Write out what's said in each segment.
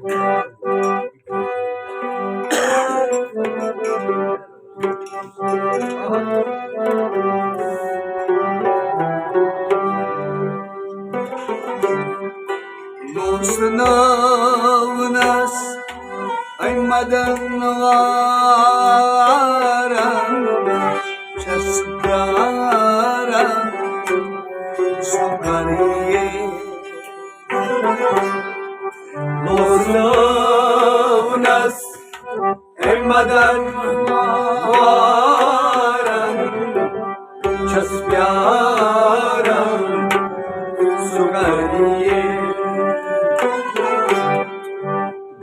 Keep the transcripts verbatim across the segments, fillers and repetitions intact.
لوسناونس أمۍ مدن وارن چھس پیاران سُہ کر یہِ۔ لوسناونس أمۍ مدن وارن چھس پیاران سُہ کر یہِ۔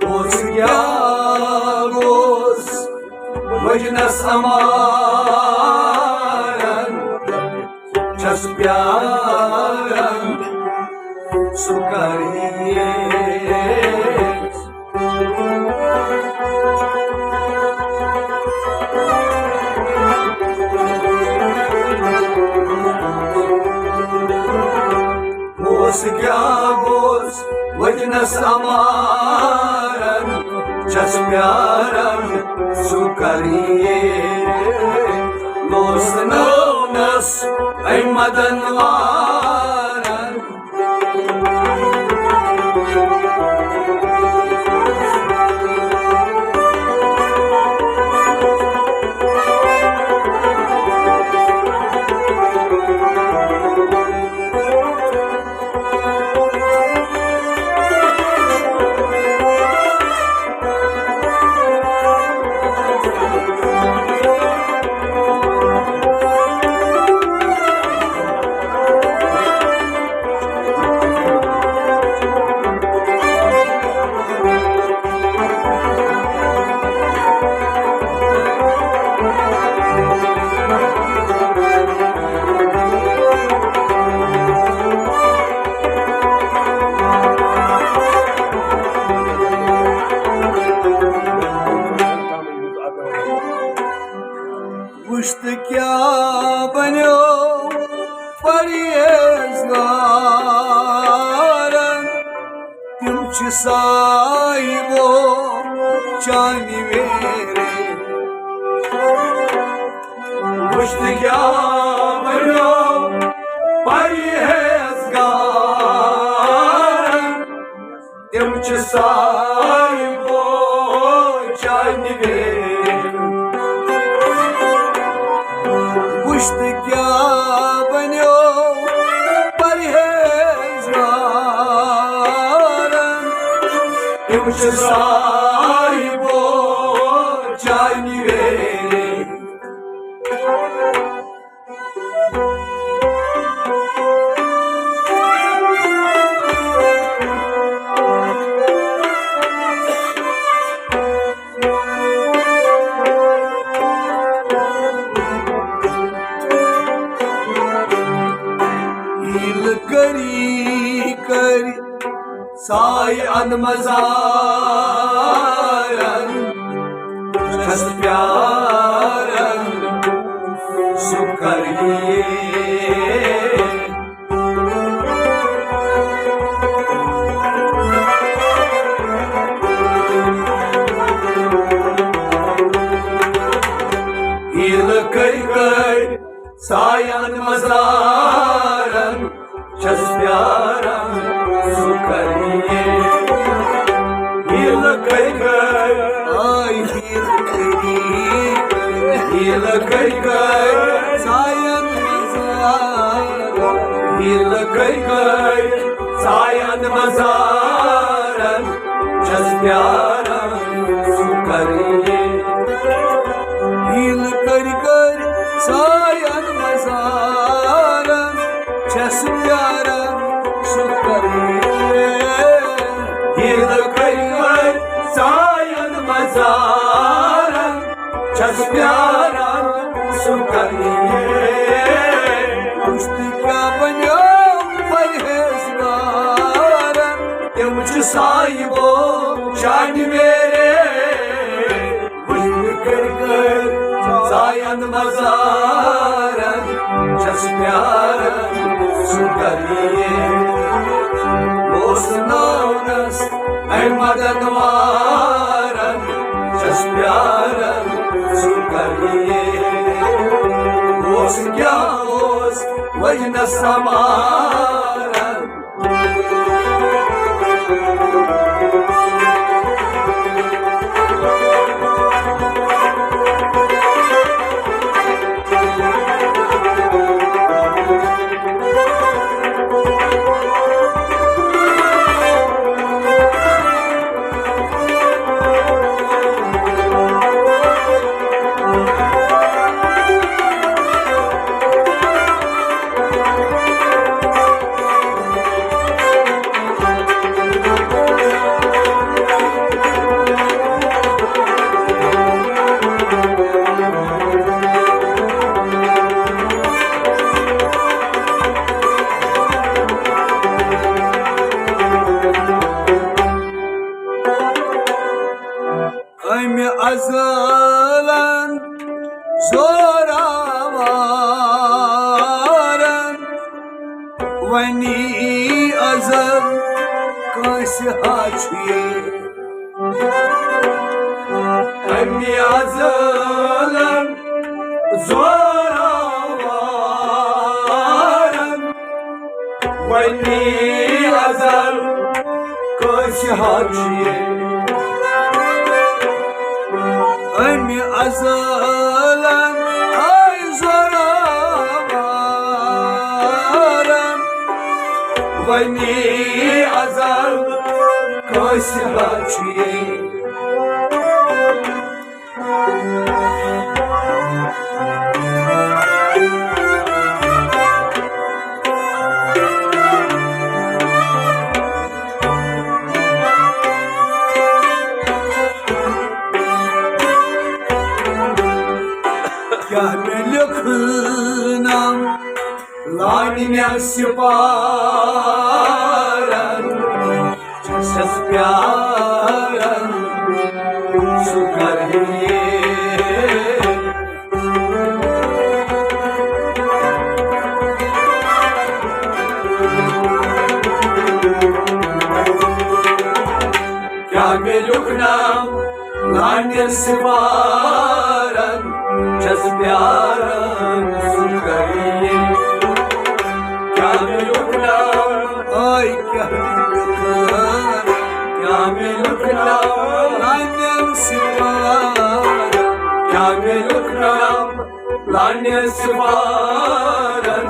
بوز کیٛاہ گوس وجنس امارن چھس پیاران سُہ کر یہِ۔ بوز کیٛاہ گوس وجنس امارن چھس پیاران سُہ کر یہِ۔ لوسناونس أمۍ مدن وارن وٕچھ تہٕ کیٛاہ بنیو پرہیزگارن، تِم چھِ صاحبو چانہِ ویرے۔ وٕچھ تہٕ کیٛاہ بنیو پرہیزگارن، تِم چھِ صاحبو چانہِ ویرِ۔ وٕچھ تہٕ کیٛاہ بنیو پرہیزگارن، تِم چھِ صاحبو چانہِ ویرِ۔ ہیلہٕ کٔری کٔرۍ سایہِ اَن مزارن، چھَس پیاران سُہ کر یہِ۔ ہیلہٕ کٔرۍ کٔرۍ سایَن مزارَن چھَس پیاران سُہ کر یہِ۔ ہیلہٕ کٔرۍ کٔرۍ، آے ہیلہٕ کٔرۍ، ہیلہٕ کٔرۍ کٔرۍ سایَن مزارَن، ہیلہٕ کٔرۍ کٔرۍ سایَن مزارَن چھَس پیاران سُہ کر یہِ۔ ہیلہٕ کٔرۍ کٔرۍ سایَن مزارَن چھَس پیاران سُہ کر یہِ۔ ہیلہٕ کٔرۍ کٔرۍ سایَن مزارَن چھَس پیاران سُہ کر یہِ۔ وٕچھ تہٕ کیٛاہ بنیو پرہیزگارَن، تِم چھِ صاحبو چانہِ ویرے۔ وٕچھ تہٕ کٔرۍ کٔرۍ سایَن مزارَن چھَس پیاران سُہ کر یہِ۔ بوزناونَس مدن وارن چھس پیارن سُہ کر یہِ۔ اوس کیٛاہ اوس وجنس سمارن۔ أمۍ ازلن زوراوارن ونی ازل کٲنٛسہِ ہا چھُ یہِ۔ أمۍ ازلن زوراوارن ونی ازل کٲنٛسہِ ہا چھُ یہِ۔ أمۍ ازلن آے زوراوارن ونی ازل کٲنٛسہِ ہا چھُ یہِ۔ کیٛاہ مےٚ لیوٚکھنم لانہِ مےٚ سِپارن، چھَس پیاران سُہ کَرِ۔ کیٛاہ مےٚ لیوٚکھ ناو لانہِ سِپارن، چھَس پیاران سُہ کَرِ۔ کیٛاہ مےٚ لیوٚکھ ناو، آے کیٛاہ مےٚ لیوٚکھ ناو، کیٛاہ مےٚ لیوٚکھ ناو لانٮ۪ن سِپارن، کیٛاہ مےٚ لیوٚکھ ناو لانٮ۪ن سِپارن،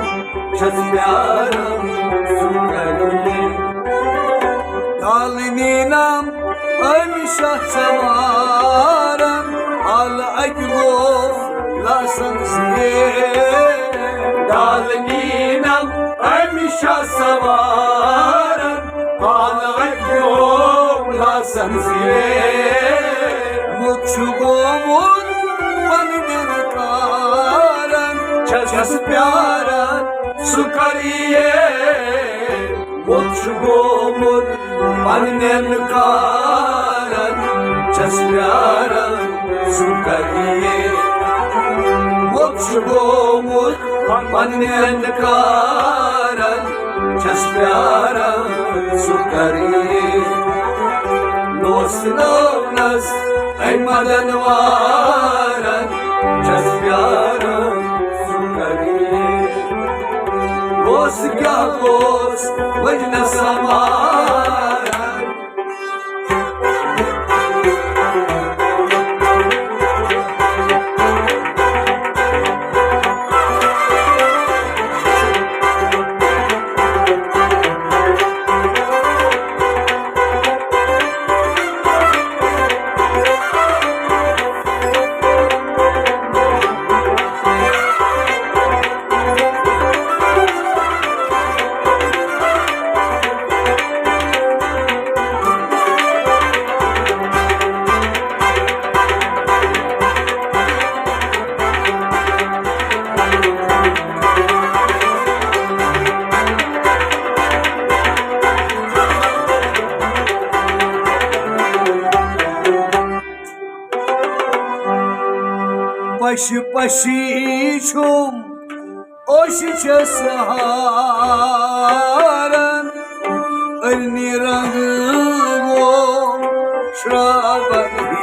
چھَس پیاران سُہ کَرِ۔ ڈالنی نام أمۍ شاہ سوارن، آل اَکہِ گوٚو لاسن زیر۔ ڈالنی نام أمۍ شاہ سوارن، آل اَکہِ گوٚو لاسن زیر۔ موٚت چھُ گوٚمُت پننٮ۪ن کارن، چھَس پیاران سُہ کَرِ۔ موٚت چھُ گوٚمُت پننٮ۪ن کارن، چھَس پیاران سُہ کَرِ۔ موٚت چھُ گوٚمُت پننٮ۪ن کارن، چھَس پیاران سُہ کَرِ۔ نوس ناونس أمۍ مدن وارن، چھَس پیاران سُہ کَرِ۔ اوس کیٛاہ اوس وۄنۍ نہ سماران۔ پشہِ پشہِ چھُم اوٚش چھَس ہاران، أرنہِ رنٛگہٕ گوٚو شرابن ہی۔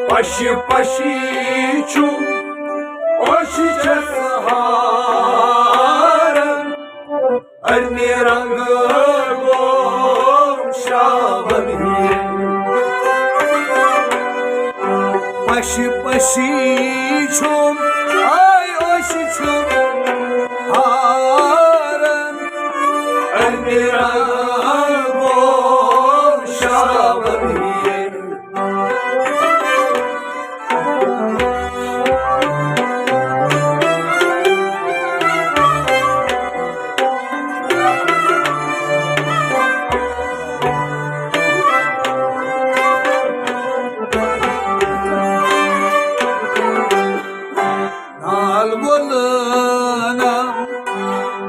پشہِ پشہِ چھُم اوشہِ چھَس ہاران، ارنہِ رنگ گوم شرابن ہی۔ پشہِ پشہِ چھُم، آے اوشہِ چھُم ہاران، ارنہِ رنگ گوم شرابن ہی۔ نال وولنم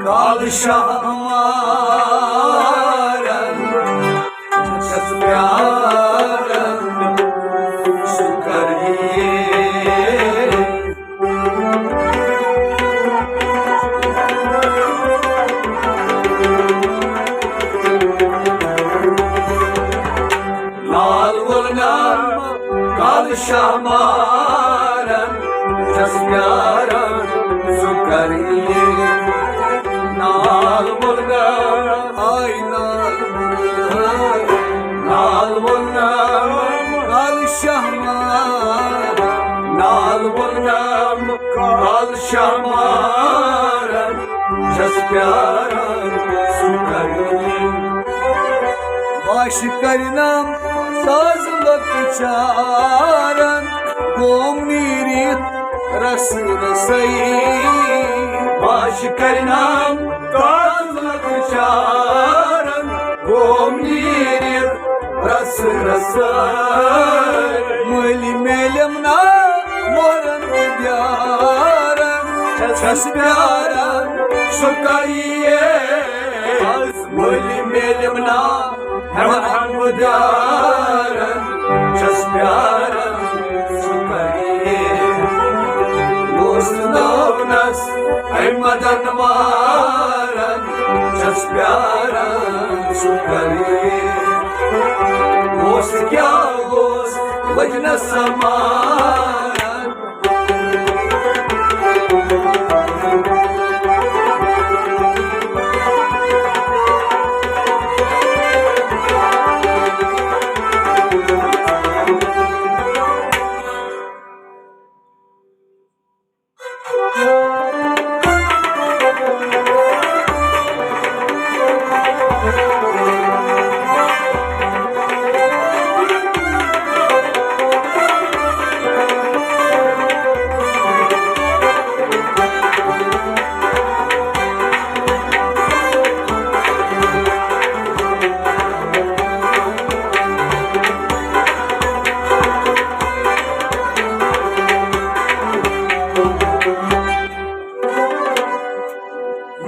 کالہٕ شاہ مارن، چھَس پیاران سُہ کر یِیہِ۔ نال وولنم کالہٕ شاہ مارن، چھَس پیاران سُہ کر یِیہِ۔ نال وولنم، آے نال وولنم، نال وولنم کالہٕ شاہ مارن، نال وولنم کالہٕ شاہ مارن، چھَس پیاران سُہ کر یِیہِ۔ واش کرنم ساز لۄکچارن، گوم نیٖرِتھ رس رسٲیی۔ واش کرنم ساز لۄکچارن، گوم نیٖرِتھ رس رسٲیی۔ مٔلۍ میلم نا مۄہرن تہٕ بیارن، چھَس پیاران سُہ کر یِیہِ۔ مٔلۍ میلم نا ہٮ۪مہٕ ہٮ۪مہٕ دیارن، چھَس پیاران سُہ کر یِیہِ۔ اوس ناونس اَمہِ مدن مارن، چھَس پیاران سُہ کر یِیہِ۔ اوس کیٛاہ اوس وجنس سمارن۔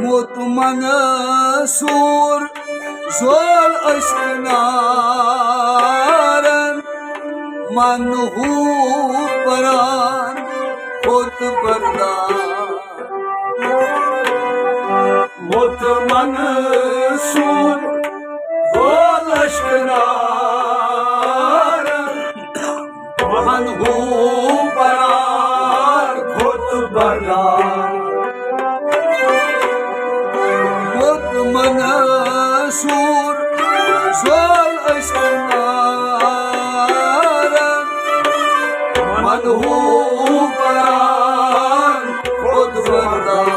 موت منصور زول اشک نارن، من ہو پران ہوت بردار۔ موت منصور زول اشک نارن، من ہو پران ہوت بردار۔ موت منصور زول اشک نارن، من ہو پران ہوت بردار۔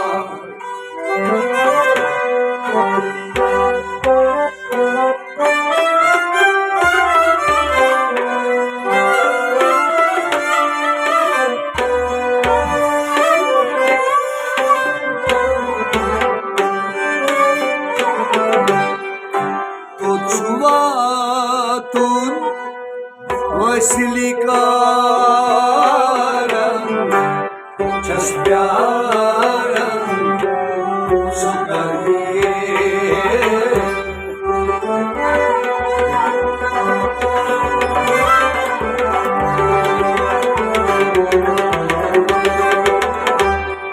توٚت چھُ واتُن وٲصِلہِ کارن، چھَس پیاران سُہ کر یِیہِ۔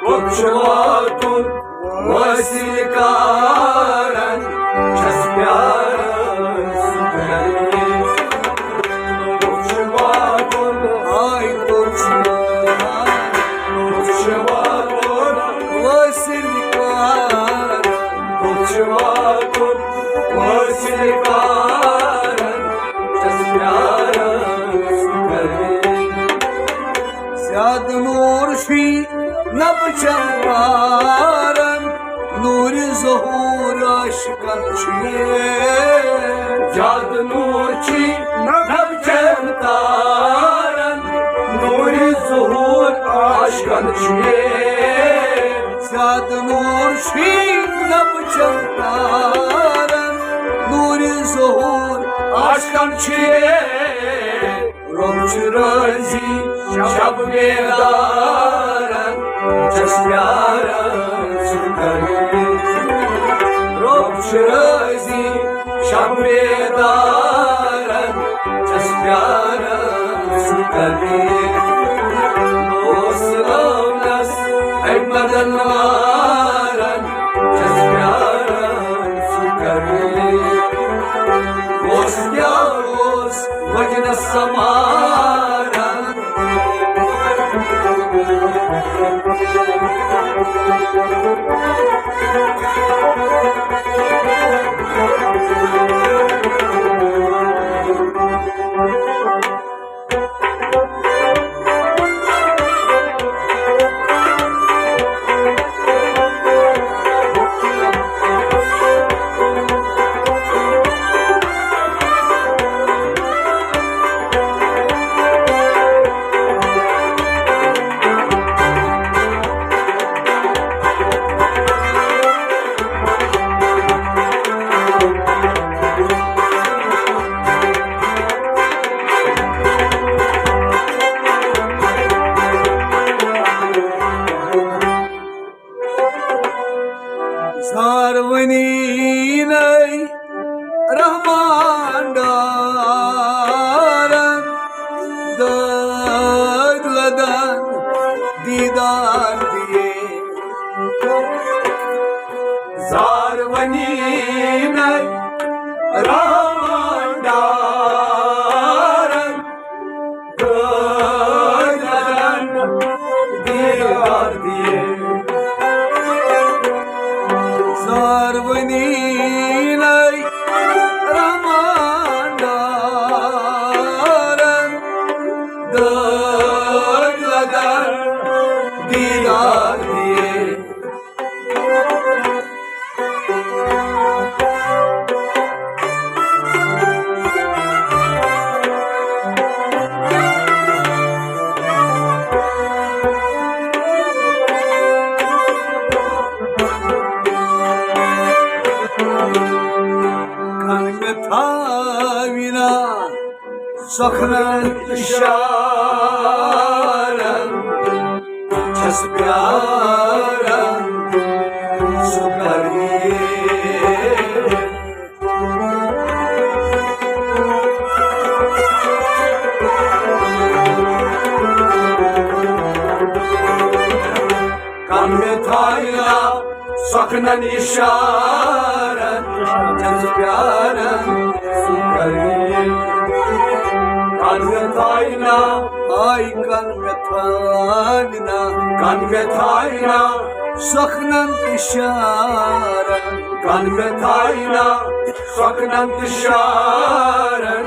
کوٚت چھُ واتُن وٲصِل کارن، چھَس پیاران واتُن وٲصِل کارن، چھَس پیاران سُہ کرِ۔ زیادٕ نوٗر چھُے نبہٕ چٮ۪ن تارن، نوٗرِ ظہوٗر عاشقن چھُے۔ زیادٕ نوٗر چھُے نبہٕ چٮ۪ن تارن، نوٗرِ ظہوٗر عاشقن چھُے۔ زیادٕ نوٗر چھُے نبہٕ چٮ۪ن تارن، نوٗرِ ظہوٗر عاشقن چھُے۔ رۄب چھُ رٲضی شب بیدارن، چھَس پیاران سُہ کرِ۔ رۄب چھُ رٲضی شب بیدارن، چھَس پیاران سُہ کرِ۔ اوس ٲونس اَمہِ مدن وارن، چھَس پیاران سُہ کرِ۔ اوس کیٛاہ اوس وجنس سمارن۔ زاروٕنی نَے رحمان ڈارن، دٲدۍ لدن دیٖدار دِیے۔ زاروٕنی نَے رحمان ڈارن، دٲدۍ لدن دیٖدار دِیے۔ زاروٕنی نَے رحمان ڈارن، دٲدۍ لدن دیٖدار دِیے۔ کن مےٚ تھاوِنا سۄکھنن اشارن، چھَس پیاران سُہ کرِ۔ کن مےٚ تھاوِنا سۄکھنن اشارن، چھَس پیاران سُہ کرِ۔ کن مےٚ تھاوِنا، آے کن مےٚ تھاوِنا، کن مےٚ تھاوِنا سۄکھنن اشارن، کن مےٚ تھاوِنا سۄکھنن اشارن،